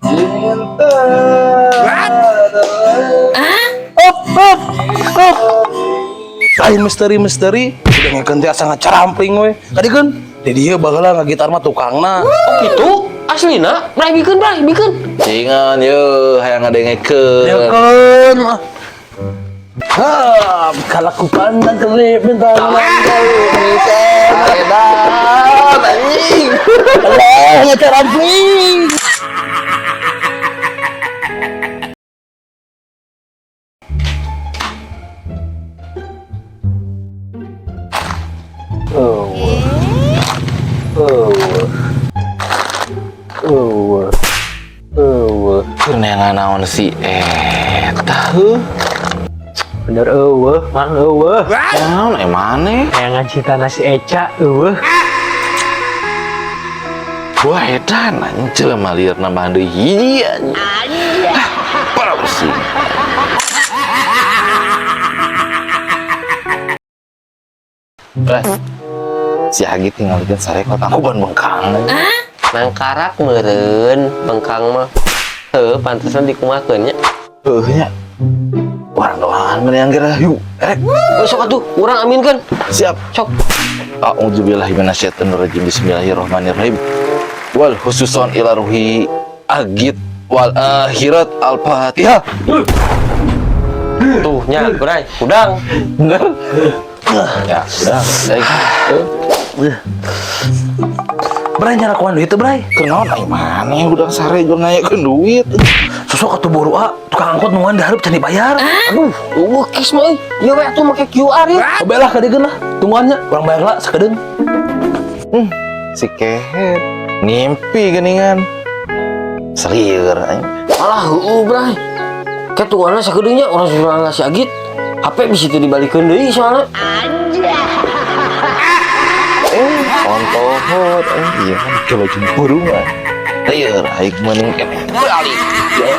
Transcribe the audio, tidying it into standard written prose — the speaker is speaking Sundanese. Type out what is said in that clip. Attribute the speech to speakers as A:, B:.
A: Cinta.
B: Up, up, up. Lain misteri-misteri, udah ngekeun teh asa ngacarampling we. Tadi kan di dieu baheula ngagitar mah tukangna.
C: Oh gitu? Aslina? Bray bikeun, bray, bikeun.
A: Cingan ye hayang ngadengekeun.
B: Ngekeun ah. Ha, kalau ku pandang kelip bintang jauh
A: Edan anjing.
B: Allah ngacarampling. Oh. Oh. Oh. Oh.
A: Keur neangan naon si eta heuh.
D: Bener eueuh, mang eueuh.
A: Naon maneh?
D: Hayangan cinta nasi Eca eueuh.
A: Wah edan anjing jelema lieur nambahan deui hiji anjing. Ah, pusing. Bray, si Agi tinggalikeun sarekot aku ban bengkang.
C: Nangkarak meureun bengkang mah. Heuh, pantesan dikumakeun nya.
A: Heuh nya. Urang doaan mah yang geura yuk. Erek.
C: Sok atuh, urang aminkeun.
A: Siap.
C: Sok.
A: A'udzubillahi minasyaitonirrajim. Bismillahirrahmanirrahim. Wal khususon ila ruhi agit wal akhirat al-Fatihah.
C: Tuh nya, bray, udang.
A: Bener? Ya, udah. Baik.
B: Bray nyarakuan duit teh, Bray.
A: Kenaon ai maneh udah sare jeung nanyakeun duit.
B: Sosok atuh buru ah, tukang angkot nungguan dihareup can dibayar.
C: Aduh, eueuh cash mah euy. Ieu we atuh make QR ya.
B: Coba lah kadiekeun lah, tungguannya urang bayar lah sakedeung.
A: Si kehet ngimpi geuningan. Serieur aing.
C: Alah heueuh, bray. Kayak tungguanna sakedeung nya urang suruhan si Agit. HP bisa teu dibalikeun deui soalna.
A: Ontohot iya kan ke baju burung ah. Lieur aing mending keneh balik. Ya.